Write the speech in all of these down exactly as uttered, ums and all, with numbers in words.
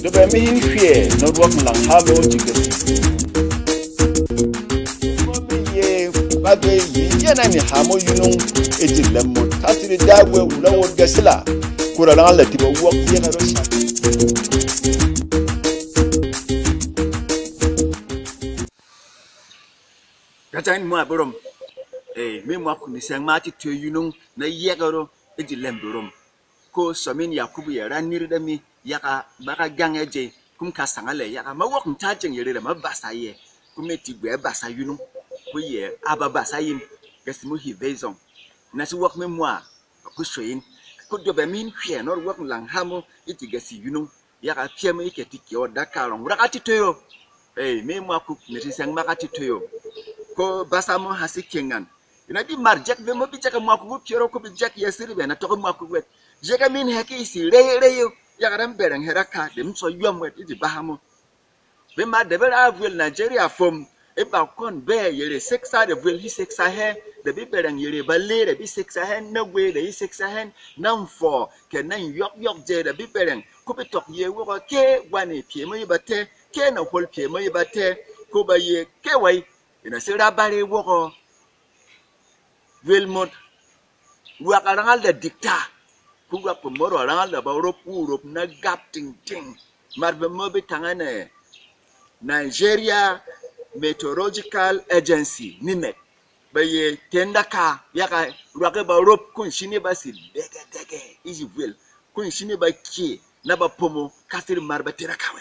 Dubɛ mi hin hwɛ nɔ rwɔk nlang ha mo ji gɛsi. Mo mi ye ba ge yi yɛn a mi ha mo yunung e ji lɛm mo tasiri da we wula wo gɛsila. Kura lang la ti ba wok yɛn a ro sha. Gajang in mwa berom. Eh, mi mwa kuni seng ma ti tue yunung na yɛk ro e ji lɛm berom. Ko sɔmin Yakubu yɛ ra nir da mi yaka ba ka gang e je kum ka sangal e yaka ma wok nta jeng yɛ rira ma basa yɛ. Kum e ti gwɛ basa yunung. Ko yɛ a ba basa yin gɛsi mo hi vey zong. Na si wok mi mwa ba ku shwe in. Ko dobe mi hin hwɛ nɔ wok lang ha mo e ti gɛsi yunung. Yaka pyɛ mo e kɛ ti kɛ o da ka rong wura ka ti toyo. Eh, mi mwa kuk ne ti seng ma ka ti toyo. Ko basa mo ha si kengan. Ina di mar jek ve mo bi jek mwa kuk pyero ko bi jek yɛ siri be na toke mwa kuk wet. Jek min heki isi reye reye. Yaka ram bereng hera ka de mso yom wet e di baha mo. Be ma de be ra vuel Nigeria fom. E ba kon be yere seksa de vuel hi seksa he. De bi bereng yere ba le de bi seksa he na gwe de hi seksa he na mfo ke na yok yok je de bi bereng. Ko bi tok ye woko ke wane pye mo yi ba te. Ke na hol pye mo yi ba te. Ko ba ye ke wai. Ina se ra bare woko. Wel mot, rwak a rangal da dikta, ku rwak pemor a rangal da ba rop wu rop na gap ting ting. Mar pemor bi tanga ne Nigeria Meteorological Agency, nimet. Ba ye tenda ka yaka rwak e ba rop kun shini ba si dege dege iji vwel. Kun shini ba kye na ba pomo kasiri mar ba tera kawe.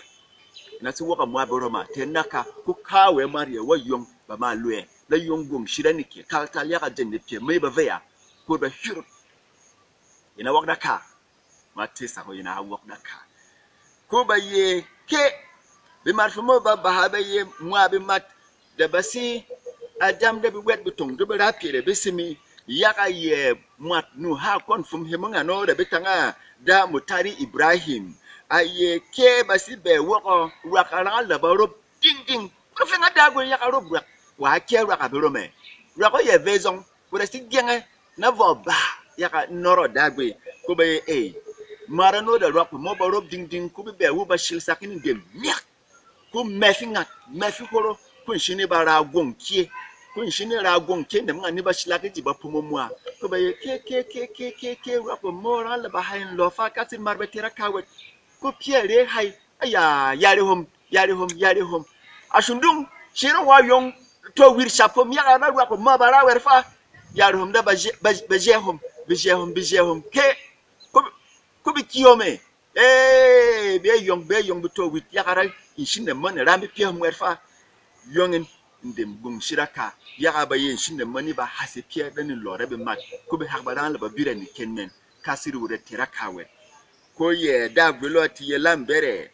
Na si wok a mwa be roma te naka ku kawe mar ye wa yong ba ma lwe la yong gong shira ni ke kal kal yaka jeng de pye me ba veya ko ba hirut. Ina wok da ka ma te sa ko ina ha wok da ka. Ko ba ye ke be mar fumo ba ba ha ba ye mwa be mat da ba si a jam da bi wet bi tong du bi ra pye da bi simi yaka ye mwat nu ha kon fum himung ano da bi tanga da Mutari Ibrahim. A ye ke ba si bɛ wɔkɔ rwak a rangal da ba rop ding ding. Ko fɛng a da gwe yaka rop rwak wa ke rwak a bi rome rwak o ye ve zong ko da si gyenge na vɔ ba yaka nɔrɔ da gwe ko ba ye ei mara no da rwak mo ba rop ding ding ko bi bɛ wu ba shil sak ni dem miak. Ku mɛfi ngat mɛfi horo ku nshini ba ra gwong kie ku nshini ra gwong kie nem ngat ni ba shilak e ji ba pumo mwa. Ku ba ye ke ke ke ke ke ke wa ko mo ra la ba hayin lo fa ka sin mar ba tera ka wet. Ku pie re hai aya yari hom yari hom yari hom. A shundung shiro wa yong to wir shapom ya na wa ko mo ba ra wer fa. Yari hom da ba je ba je hom bi je hom bi je hom ke ku ku bi kiyo me. Ee, be yong be yong bi to wit yakara nshine mane ram bi pye mwet fa. Yong in ndem gum shira ka yaka ba ye nshine mane ba hase pye da ni lore bi mat ku bi hak ba ran la ba bira ni ken men ka siri wure tera ka wet. Ko ye da vilo ti ye lam bere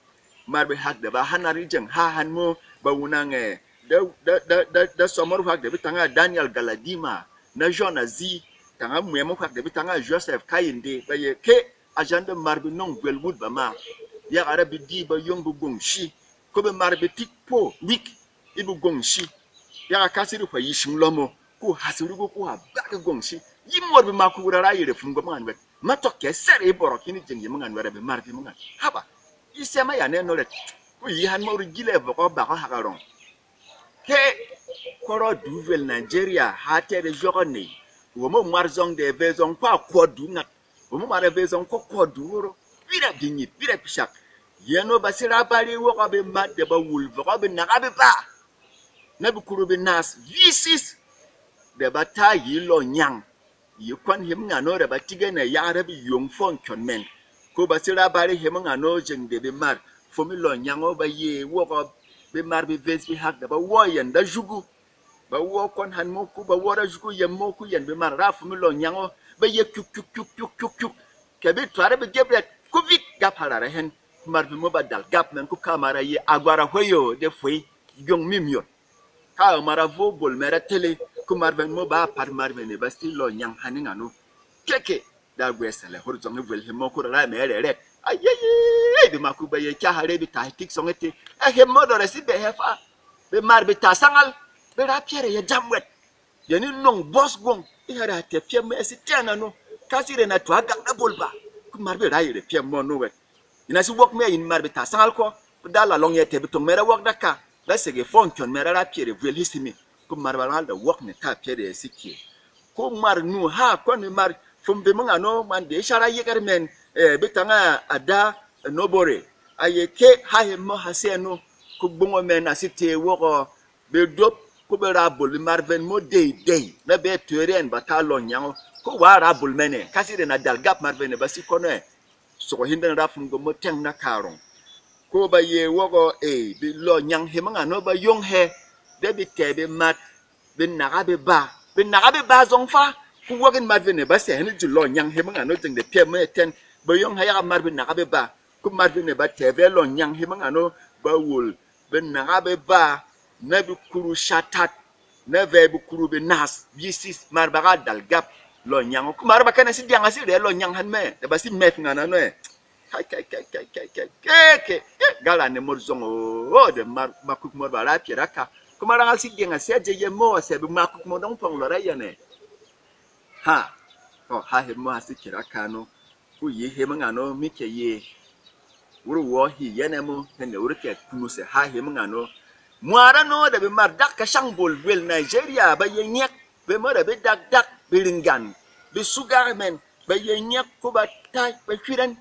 mar bi hak da ba hanar i jeng ha han mo ba wunang e da da da da, da somor hak da bi tanga Daniel Galadima na John Azi tanga mwemo hak da bi tanga Joseph Kayinde ba ye ke. A janda mar bi nong vwel wut ba ma. Yaka ra bi di ba yong bi gong shi. Ko bi mar bi tik po wik i bi gong shi. Yaka kasi ri hwa yi shing lomo ku hasi rugu ku ha ba ki gong shi. Yi mor bi ma ku ra ra yere fun gwa mangan wet. Ma tok ke sere i borok hini jeng yi mangan wet bi mar bi mangan. Haba. I sema ya ne no let. Ku yi han mo ru gile voko ba ko haka rong. Ke koro du vwel Nigeria ha tere joko ne. Wo mo mar zong de ve zong kwa ko du ngat. Wo mo mar ve zong ko ko du woro. Bira bi nyi bira pishak. Yeno ba sira bari woko be mat de ba wul voko be naga be ba. Na bi kuru be nas visis de ba ta yi lo nyang. Yi kwɔn him ngan o rɛ ba tige nɛ yak rɛ bi yong fɔng kyɔn mɛn. Ko ba sira bari him ngan o jeng de bi mar fo mi lɔ nyang o ba ye wɔkɔ bi mar bi ves bi hak da ba wɔ yɛn da jugu. Ba wɔ kwɔn han mo ku ba wɔ da jugu yɛn mo ku yɛn bi mar ra fo mi lɔ nyang o ba ye kyuk kyuk kyuk kyuk kyuk kyuk. Kɛ bi tware bi gep rɛt ku vik gap ha ra ra hɛn. Mar bi mo ba dal gap mɛn ku kamara ye agwara hweyo de fwei. Gyong mi myot. Ka mar a vo bol mɛ ra tele ku mar vɛn mo ba pat mar vɛn e ba si lɔ nyang hani ngano. Keke da gwe sele hor zong ni vwel himo ku ra mɛ re ret. Ayeye bi ma ku ba ye kya hare bi ta tik song ete. E himo do re si be he fa. Be mar bi ta sangal. Be ra piere ye jam wet. Yɛn e nɔng bɔs gwɔng, e hɛ rà tɛ̀ pyɛm mɛ ɛ si tɛn ano, ka si rɛn a twa gak na bol ba, ko mar be ra yɛrɛ pyɛm mɔ ano wɛt. Yin a si wok mɛ yin mar be ta sangal ko, ko da la long yɛ tɛ be tong mɛ ra wok da ka, da sege fong kyon mɛ ra ra pyere vwel hisimi, ko mar ba langal da wok ne ta pyere ɛ si kie. Ko mar nu ha kon be mar fum be mung ano man de shara yegar mɛn, eh, be tanga a da, eh, nobore. A ye ke ha he mo ha se ano, ko gbongo mɛn a si te wok, be dop, ko be ra bol be mar ven mo dei dei, na be tere ɛn ba ta long nyang o. Ko wa ra bol mɛn ɛ, ka si rɛn a dal gap mar ven ɛ ba si kono ɛ. Soko hin den ra fun gommo tɛng na karɔng. Ko ba ye wɔgɔ e, be lɔ nyang hemang ano ba yong hɛ, de be tɛ be mat, be naga be ba, be naga be ba zɔng fa. Ko wɔgin mat vene ba sɛ hene ju lɔ nyang hemang ano jeng de pɛ mo tɛn, ba yong hɛ yaga mat be naga be ba. Ko mat vene ba tɛ ve lɔ nyang hemang ano ba wul, be naga be ba, na be kuru shatat, na vɛ be kuru be nas, bi sis, mar ba ga dal gap lɔ nyang. Ko mar ba kɛnɛ si dyang a si rɛ lɔ nyang han mɛ, da ba si mɛt ngan ano ɛ. Kai, kai, kai, kai, kai, kai, kai, kai. Gala ne mor zong o, o, de mar makuk mor ba ra pye ra ka. Ko mar rangal si dyang a si a je ye mo a se be makuk mor dong pong lɔ ra yane. Ha. O, ha he mo a si kira ka no. Ko yi hemang ano mi kɛ ye. Wuru wɔ hi yɛnɛ mo, hɛn de wuru kɛ kunu sɛ ha hemang ano. Mwara no da be mar dak kashang bol wel Nigeria ba ye nyɛk, be mo da be dak dak, be ringan, be sugar mɛn, ba ye nyɛk ko ba tai, ba hwiran.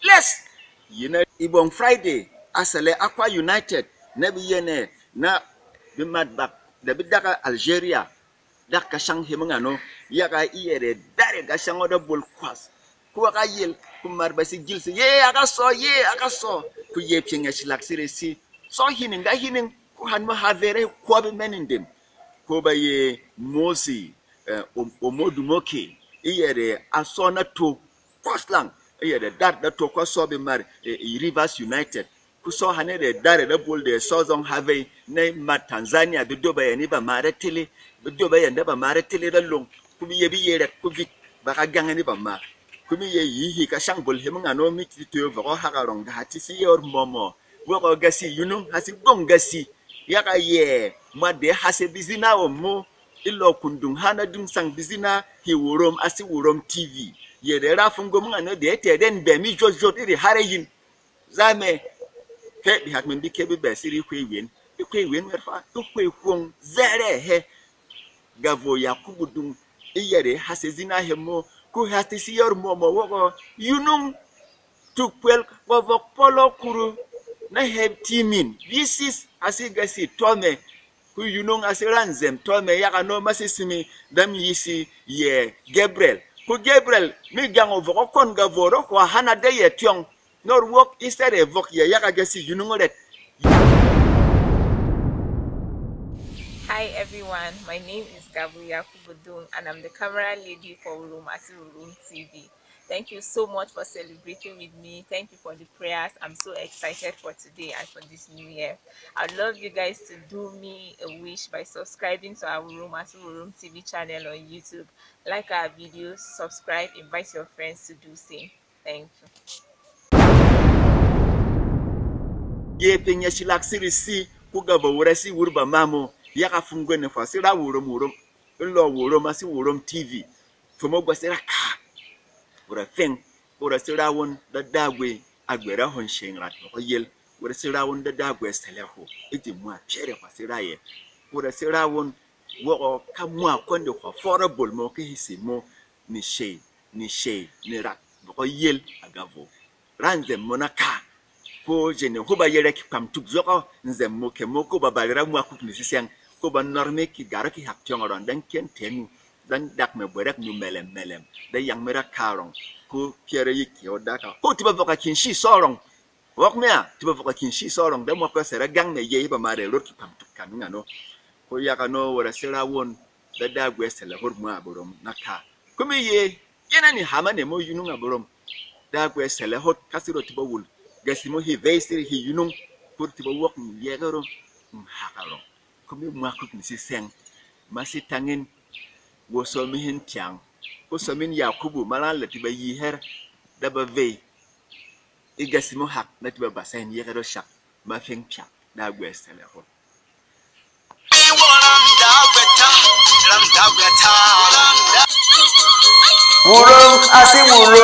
Les! Yi na Ibong Friday, a sɛlɛ Akwa United, na be yɛnɛ, na be mat bak, da be dak a Algeria. Dak kashang hemang ano, yaga e yɛrɛ dare kashang o da bol kwas. Ko a ka yel, ko mar ba si gil si, ye a ka sɔ, ye a ka sɔ. Ko ye pyeng ya shilak si re si. Sɔ hining ga hining, ko han mo ha vere ko be men in dem. Ko ba ye Mosi, eh, Om-, Omodu Moke, e yɛrɛ a sɔ na to. Kwas lang, e yɛ de dar da to ko sɔ be mar, e, e Rivers United. Ko sɔ hane de dar da bol de sɔ zong ha vey, ne mat Tanzania, be doba yɛ ni ba mar tele, be doba yɛ nda ba mar tele da long, ko bi ye bi ye rɛt ko vik, ba ka gang ni ba mar. Ko mi ye yi hi kashang bol hemang ano mi ti to vɔgɔ ha ka rong da ha ti si yor momo. Wɔ ko gasi yunung ha si gong gasi. Yaga yɛ, mwat de ha se bizina o mo, e lɔ kundung ha na dung sang bizina, hi wurom a si wurom T V. Yɛ de ra fun gomung ano de tɛ den bɛ mi jot jot e ri hare yin. Zame, ke bihak min bi ke bi bɛ si ri hwe wen. E hwe wen wer fa, e hwe hwong zɛrɛ he. Gavo Yakubu dung, e yɛrɛ ha se zina he mo, ko ha te si yor mo mo woko, yunung, Tukwel vɔvɔk pɔlɔ kuru na hɛ timin, bi sis a si gasi tɔmɛ, ko yunung a si ra nzɛm tɔmɛ yaga no ma si simi dam yi si yɛ Gabriel. Ko Gabriel, mi gang o vɔk o kɔn ga voro ko a hana de yɛ tyɔng, nor wok i sɛrɛ vɔk yɛ yaga gasi yunung rɛt. Hi everyone, my name is Gabriel Kubudung and I'm the camera lady for Urum Asi Urum T V. Thank you so much for celebrating with me. Thank you for the prayers. I'm so excited for today and for this new year. I'd love you guys to do me a wish by subscribing to our Room as Room T V channel on YouTube. Like our videos, subscribe, invite your friends to do same. Thank you. Ye ping ya shilak siri si, ku ga ba wura si wur ba mamo, ya ka fungwe ne fa si ra wurum wurum. Lo wurum a si wurum T V. Femo gwa si ra ka. Wura feng, wura si ra won da dagwe a gwe ra hon sheng rat ko yel. Wura si ra won da dagwe sele ho. Iti mwa chere kwa si ra ye. Wura si ra won wo ka mwa konde kwa fora bol mo ke hisi mo ni shei, ni shei, ni rat ko yel a ga vo. Ra nzɛm mo na ka. Ko jene hô ba yɛrɛ kipam tuk zɔkɔ, nzɛm mo kɛ mo ko ba bale ra mwa kuk ni sisɛng, ko ba nɔr me ki garɔ ki hak tyɔngɔ rɔn dan kɛn tɛnu, dan dak mɛ bwɛrɛk nu mɛlɛm mɛlɛm, dan yang me ra karɔng, ko pyɛrɛ yi kɛ o daka. Ko ti ba vɔka kin shi sɔrɔng. Wɔk me a, ti ba vɔka kin shi sɔrɔng, dan mwa ko sɛrɛ gang mɛ yɛ yi ba ma rɛ rot kipam tuk kan ngano. Ko yaka no wara sira won, da dagwe sɛlɛ hot mwa borom na ka. Ko me ye, Yɛn a ni hama ne mo yunung a borom. Da gwe sɛlɛ hot ka si ro ti ba wul. Gasi mo hi vey siri hi yunung. Kur ti ba wok ni yɛgɛ ro. Mhaka ro. Ko mi mwa kuk ni si sɛng. Ma si tangin. Wo so mi hin tyang. Ko so min Yakubu ma la la ti ba yi her. Da ba vey. I gasi mo hak na ti ba ba sɛn yɛgɛ ro shak. Ma feng pyak. Da gwe sɛlɛ hot. Ram da gwe ta, ram da Wurong, a si wurong.